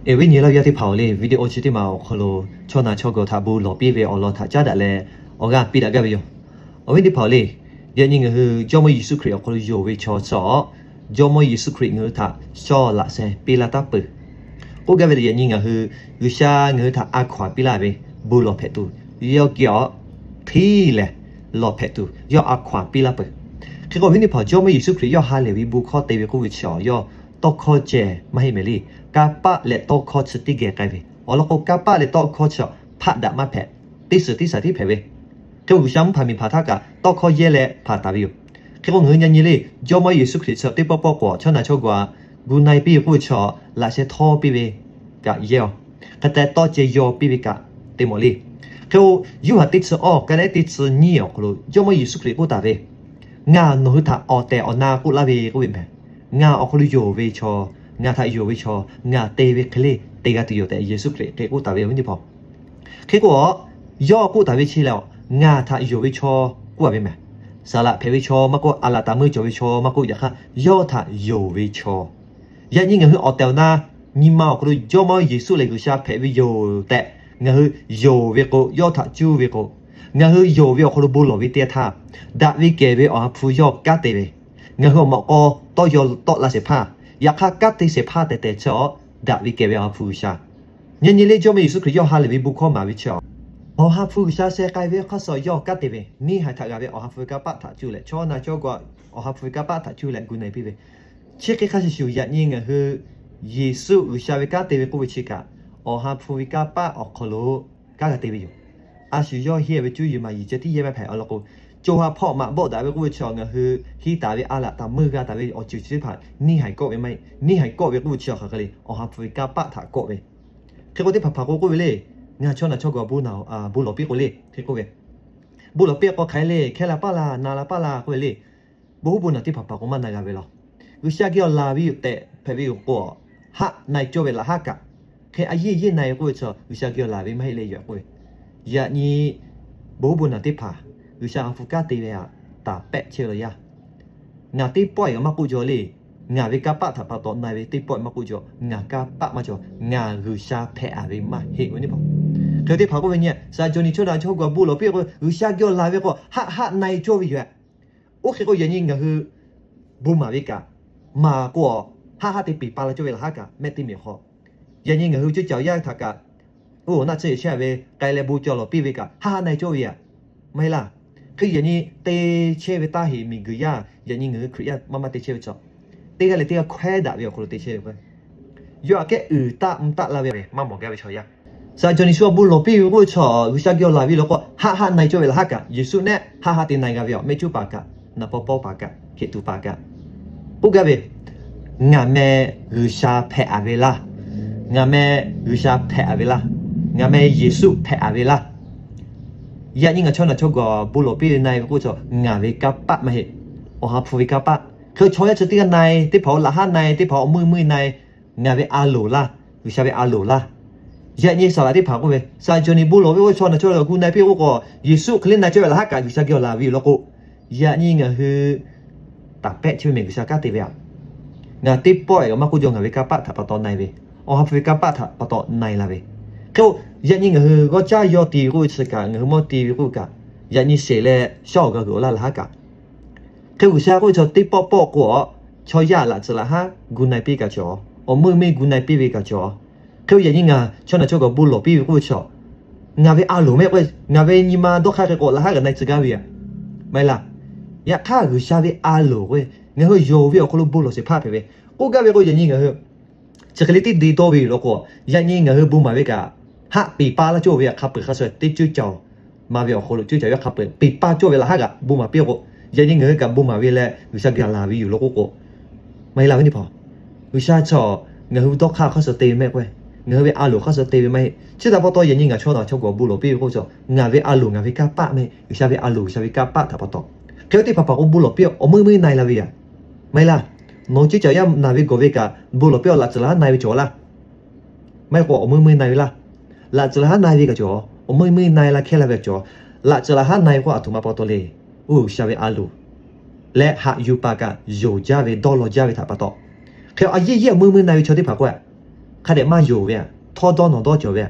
Eˬ, viˉ nyi laˇ yaˇ teˇ hpaˍ-oˬ le, video chi teˇ maˬ awˬ hk'aw lo chaw na chaw gawˬ htaꞈ bon lawˬ piˇ ve awˬ lawn htaꞈ caˉ daꞈ leh awˬ g'aˇ piˇ daꞈ gaˇ ve yoˬ. Awˬ viˉ teˇ hpaˍ-oˬ le, yaꞈ nyi ngaˬ hui Jawˇmawˇ Yeˍsuˆ Hkriꞈ awˬ hk'aw lo yonˍ ve chaw chi-awˬ, Jawˇmawˇ Yeˍsuˆ Hkriꞈ ngaˬ hui htaꞈ shawˇ laꞈ sheh piˇ laˇ taˉ peuˬ. K'oˆ gaˇ ve le, yaꞈ nyi ngaˬ hui G'uiˬsha ngaˬ hui htaꞈ a hkaw-anˬ piˇ laˇ ve bon lawˬ hpehꞈ tuˬ, yawˇ geh awˬ htiˇ lehˬ lawˬ hpehꞈ tuˬ yawˇ a hkaw-anˬ piˇ laˇ peuˬ. Hk'e k'o, awˬ viˉ teˇ hpaˍ, Jawˇmawˇ Yeˍsuˆ Hkriꞈ yawˇ ha lehˬ ve bon hkawˇ te ve k'oˆ ve chi-awˬ, yawˇ tawˇ hkawˇ ceh maˇ heˆ mehˍ le. Kanˇ paˆ leh tawˇ hkawˇ chi teˇ geh k'ai ve awˬ lawn k'o, kanˇ paˆ leh tawˇ hkawˇ chi hpaˆ daꞈ maˇ hpehꞈ, teˇ suhˍ teˇ shaˍ tiˉ hpehꞈ ve. Hk'e k'o, G'uiˬsha mvuhˇ hpanˍ miˬ hpanˍ htaˇ kaꞈ tawˇ hkawˇ yehˇ leh hpanˍ taˍ ve yoˬ. Hk'e k'o, ngaˬ hui yaꞈ nyi le, Jawˇmawˇ Yeˍsuˆ Hkriꞈ chi teˇ pawˆ pawˆ k'o, chaw na chaw gawˬ-a gu na-e piˇ ve k'oˆ ve chi-awˬ, laꞈ sheh htawˇ piˇ ve kaꞈ yehˇ-aˬ. Hk'e te tawˇ ceh yaw piˇ ve kaꞈ te mawˬ le. Hk'e k'o, Yoˇhanˬ teˇ chi awˇ, ka naˉ teˇ chi nyiˇ awˬ hk'aw lo Jawˇmawˇ Yeˍsuˆ Hkriꞈ k'oˆ taˍ ve, Ngaˬ nawˬ hui htaꞈ awˬ tehˬ awˬ na k'oˆ laˇ ve k'oˆ ve mehˍ. Ngaˬ awˬ hk'aw lo yonˍ ve chaw, ngaˬ htaꞈ yonˍ ve chaw, ngaˬ te ve hk'e le te g'a tuˬ yoˬ tehꞈ Yeˍsuˆ Hkriꞈ hk'e k'oˆ taˍ ve awˬ viˉ teˇ hpaˍ. Hk'e k'o, yawˇ k'oˆ taˍ ve chi lehˬ, ngaˬ htaꞈ yonˍ ve chaw k'oˆ ve mehˍ. Saˍ laꞈ hpehꞈ ve chaw maˇ k'oˆ, a laꞈ taˍ meuˇ cawˬ ve chaw maˇ k'oˆ, yaꞈ hk'aˇ yawˇ htaꞈ yonˍ ve chaw. Yaꞈ nyi ngaˬ hui awˬ tehˬ awˬ na nyi ma awˬ hk'aw lo Jawˇmawˇ Yeˍsuˆ lehˬ G'uiˬsha hpehꞈ ve yoˬ tehꞈ ngaˬ hui yonˍ ve k'o, yawˇ htaꞈ cuˇ ve k'o, ngaˬ hui yonˍ ve awˬ hk'aw lo bon lawˬ ve teˇ yanˇ htaˇ, daꞈ ve kehˬ ve Awˬ ha hpu yawˇ kanˉ te ve, ngaˬ hui awˬ mawꞈ k'aw tawˇ yaw tawˆ la shehˍ hpaˇ, yaꞈ hk'aˇ kanˉ te shehˍ hpaˇ tehˬ tehˬ chi-awˬ, daꞈ ve kehˬ ve Awˬ ha hpu G'uiˬsha. Yaꞈ nyi le, Jawˇmawˇ Yeˍsuˆ Hkriꞈ yawˇ ha lehˬ ve bon hkawˇ maˍ ve chi-awˬ, Awˬ ha hpu G'uiˬsha sheh k'ai ve hk'aˇ suh yawˇ kanˉ te ve, neˇ haiˬ htaꞈ g'a ve Awˬ ha hpu ve kanˇ paˆ htaꞈ cuˇ leh, chaw na chaw gawˬ Awˬ ha hpu ve kanˇ paˆ htaꞈ cuˇ leh gu na-e piˇ ve. Chi hk'e hk'a shuˍ shuˍ, yaꞈ nyi ngaˬ hui Yeˍsuˆ G'uiˬsha ve kanˉ te ve k'oˆ ve chi kaꞈ, Awˬ ha hpu ve kanˇ paˆ awˬ hk'aw lo kanˉ g'a te ve yoˬ. A shu yawˇ henˇ ve cuˇ yiˍ maˍ yiˍ ceh tiˉ yehˇ maˇ hpehꞈ awˬ lawn k'o, co ha hpawˇ maꞈ bawˆ daꞈ ve k'oˆ ve chi-awˬ, ngaˬ hui henˇ taˍ ve a laꞈ taˍ meuˇ g'a taˍ ve awˬ ceuˬ chi teˇ hpaˍ neˇ haiˬ kawˆ ve maˇ heˆ. Neˇ haiˬ kawˆ ve k'oˆ ve chi-awˬ, hk'aˬ hk'e le, Awˬ ha hpu ve kanˇ paˆ htaꞈ kawˆ ve. Hk'e k'o, teˇ hpaˍ hpaˍ k'o k'oˆ ve le, ngaˬ chaw na chaw gawˬ bon lawˬ piˇ k'o le, hk'e k'oˆ ve, bon lawˬ piˇ k'o hk'aˬ hk'e le, hkehˇ la paˇ la, na la paˇ la k'oˆ ve le. Bon huˉ bon naˬ teˇ hpaˍ hpaˍ k'o maˇ na g'a ve law. G'uiˬsha geh awˬ laˬ ve yoˬ tehꞈ hpehꞈ ve yoˬ k'o, haˆ na-e cawˇ ve laꞈ haˉ kaꞈ, hk'e a yeˇ yeˇ na-e k'oˆ ve chi G'uiˬsha geh awˬ laˬ ve maˇ heˆ le yoˬ k'oˆ ve. Yaꞈ nyi bon huˉ bon naˬ teˇ hpaˍ G'uiˬsha ha hpu kanˉ te ve htaꞈ taˍ pehˆ chehˇ ve law yaˇ. Ngaˬ teˇ pawˆ-e maˇ k'oˆ jaw le. Ngaˬ ve kanˇ paˆ htaꞈ pa taw na-e ve teˇ pawˆ-e maˇ k'oˆ jaw. Ngaˬ kanˇ paˆ maˇ cawˬ. Ngaˬ G'uiˬsha hpehꞈ-a ve maˇ heˆ ve teˇ hpaˍ. Hk'e teˇ hpaˍ k'oˆ ve nyi, Saˍ Jawˇnanˍ chaw na chaw gawˬ bon lawˬ piˇ k'o, G'uiˬsha geh awˬ laˬ ve k'o, haˆ haˆ na-e cawˇ ve yoˬ. Oˇ hk'e k'o, yaꞈ nyi ngaˬ hui bon maˍ ve kaꞈ, maˍ k'o, haˆ haˆ te peˍ pa la cawˇ ve laꞈ haˉ kaꞈ mehˆ teˇ miˬ hk'aw, yaꞈ nyi ngaˬ hui ceuˇ caˬ yaˇ htaꞈ kaꞈ, oˇ naˆ tsuhˇ yehˬ chehˇ ve k'ai leh bon cawˬ lawˬ piˇ ve kaꞈ, haˆ haˆ na-e cawˇ ve yoˬ. Maˇ heˆ laˇ. Hk'e yaꞈ nyi te chehˇ ve taˇ heꞈ miˬguiˬ yaˇ, yaꞈ nyi ngaˬ hui Hkriꞈ yaˇ maˇ maˇ te chehˇ ve chaw, teˇ g'aˇ leh teˇ g'aˇ hkawehˉ daꞈ ve awˬ hk'aw lo te chehˇ ve k'o, yawˇ aꞈ kehˉ uiˍ taˆ mvuh taˆ laˇ ve maˇ mawˬ gaˇ ve chaw yaˇ. Saˍ Jawˇnanˍ Yeˍsuˆ awˬ bon lawˬ piˇ ve k'oˆ ve chi, G'uiˬsha geh awˬ laˬ ve law k'o, haˆ haˆ na-e cawˇ ve laꞈ haˉ kaꞈ, Yeˍsuˆ nehˆ haˆ haˆ te na-e g'a ve yoˬ. Mehˆ cuˉ paˍ kaꞈ, naˍ paw paw paˍ kaꞈ, hkeꞈ tuˍ paˍ kaꞈ, k'oˆ gaˇ ve, Ngaˬ meh G'uiˬsha hpehꞈ-a ve laˇ. Ngaˬ meh G'uiˬsha hpehꞈ-a ve laˇ. Ngaˬ meh Yeˍsuˆ hpehꞈ-a ve laˇ. Yaꞈ nyi ngaˬ chaw na chaw gawˬ bon lawˬ piˇ ve na-e ve k'oˆ ve chi, ngaˬ ve kanˇ paˆ maˇ heˆ. Awˬ ha hpu ve kanˇ paˆ. Hk'e chaw yaˇ chi teˇ g'aˇ na-e, teˇ hpaˍ-oˬ, laꞈ haˉ na-e, teˇ hpaˍ awˬ meuˇ meuˇ na-e, ngaˬ ve a loˍ laˇ, G'uiˬsha ve a loˍ laˇ. Yaꞈ nyi saˍ laꞈ teˇ hpaˍ k'oˆ ve, Saˍ Jawˇnanˍ bon lawˬ ve k'oˆ ve chi na chaw gawˬ gu na-e piˇ k'oˆ k'o, Yeˍsuˆ hk'e le na-e cawˇ ve laꞈ haˉ kaꞈ G'uiˬsha geh awˬ laˬ ve yoˬ law k'o, yaꞈ nyi ngaˬ hui taˍ pehˆ chehˇ ve mehˍ G'uiˬsha kanˉ te ve aꞈ. Ngaˬ teˇ pawˆ-e maˇ k'oˆ jaw ngaˬ ve kanˇ paˆ htaꞈ pa taw na-e ve, Awˬ ha hpu ve kanˇ paˆ htaꞈ pa taw na-e la ve. Hk'e k'o, yaꞈ nyi ngaˬ hui g'awˇ caˇ yaw te ve k'oˆ ve chi kaꞈ, ngaˬ hui mawˇ te ve k'oˆ ve kaꞈ, yaꞈ nyi sheˍ leh shaˉ awˬ g'a g'uiˬ awˬ laˇ laꞈ haˉ kaꞈ, hk'e G'uiˬsha k'oˆ ve chi teˇ pawˆ pawˆ k'o, chaw yaˇ laꞈ tcuhˍ laꞈ haˉ gu na-e piˇ kaꞈ cawˬ, awˬ meuˇ meuˇ gu na-e piˇ ve kaꞈ cawˬ. Hk'e yaꞈ nyi ngaˬ chaw na chaw gawˬ bon lawˬ piˇ ve k'oˆ ve chi, ngaˬ ve a loˍ mehˆ k'o, ngaˬ ve nyi ma dawˇ hk'aˇ hk'e k'o laꞈ haˉ g'a na-e tcuh gaˇ ve yoˬ. Maˇ heˆ laˇ. Yaꞈ hk'aˇ G'uiˬsha ve a loˍ k'o, ngaˬ hui yonˍ ve awˬ hk'aw lo bon lawˬ shehˍ hpaˇ hpehꞈ ve. K'oˆ gaˇ ve k'o, yaꞈ nyi ngaˬ hui chi hk'e le teˇ de dawˇ ve yoˬ law k'o, yaꞈ nyi ngaˬ hui bon maˍ ve kaꞈ, haˆ peˍ pa laˇ cawˇ ve hk'a peuˬ hk'a shuˍ teˇ ceuˇ caˬ-oˬ, maˍ ve awˬ hk'aw lo ceuˇ caˬ ve hk'a peuˬ peˍ pa cawˇ ve laꞈ haˉ kaꞈ bon maˍ piˇ k'o, yaꞈ nyi ngaˬ hui kaꞈ bon maˍ ve leh G'uiˬsha geh laˬ ve yoˬ law k'oˆ k'o, maˇ heˆ laˇ ve teˇ hpaˍ. G'uiˬsha chi ngaˬ hui dawˇ hk'aˇ hk'a shuˍ te ve mehˆ k'o, ngaˬ hui ve a loˍ hk'a shuˍ te ve maˇ heˆ. Chi htaꞈ pa taw yaꞈ nyi ngaˬ chaw na chaw gawˬ bon lawˬ piˇ ve k'oˆ ve chi, ngaˬ ve a loˍ ngaˬ ve kanˇ paˆ mehˆ, G'uiˬsha ve a loˍ G'uiˬsha ve kanˇ paˆ htaꞈ pa taw. Hk'e ve teˇ hpaˍ hpaˍ k'o bon lawˬ piˇ awˬ meuˇ meuˇ na-e la ve yoˬ. Maˇ heˆ laˇ. Nawˬ ceuˇ caˬ yaˇ naˬ ve gawˬ ve kaꞈ bon lawˬ piˇ awˬ laꞈ tcuhˍ laꞈ haˉ na-e ve cawˬ laˇ. Maˇ heˆ k'o awˬ meuˇ meuˇ na-e ve laˇ. Laꞈ tcuhˍ laꞈ haˉ na-e ve kaꞈ cawˬ, awˬ meuˇ meuˇ na-e la hkehˇ la ve kaꞈ cawˬ. Laꞈ tcuhˍ laꞈ haˉ na-e k'o aˬ htoꞈ ma pa taw le. Oˇ G'uiˬsha ve a loˍ leh haꞈ yuˬ paˍ kaꞈ yonˍ jaˇ ve dawˇ law jaˇ ve htaꞈ pa taw. Hk'e a yeˇ yeˇ awˬ meuˇ meuˇ na-e ve chaw teˇ hpaˍ k'o, hk'a hk'a dehꞈ maˇ yonˍ ve, htawˇ dawˇ nawˬ dawˇ cawˬ ve.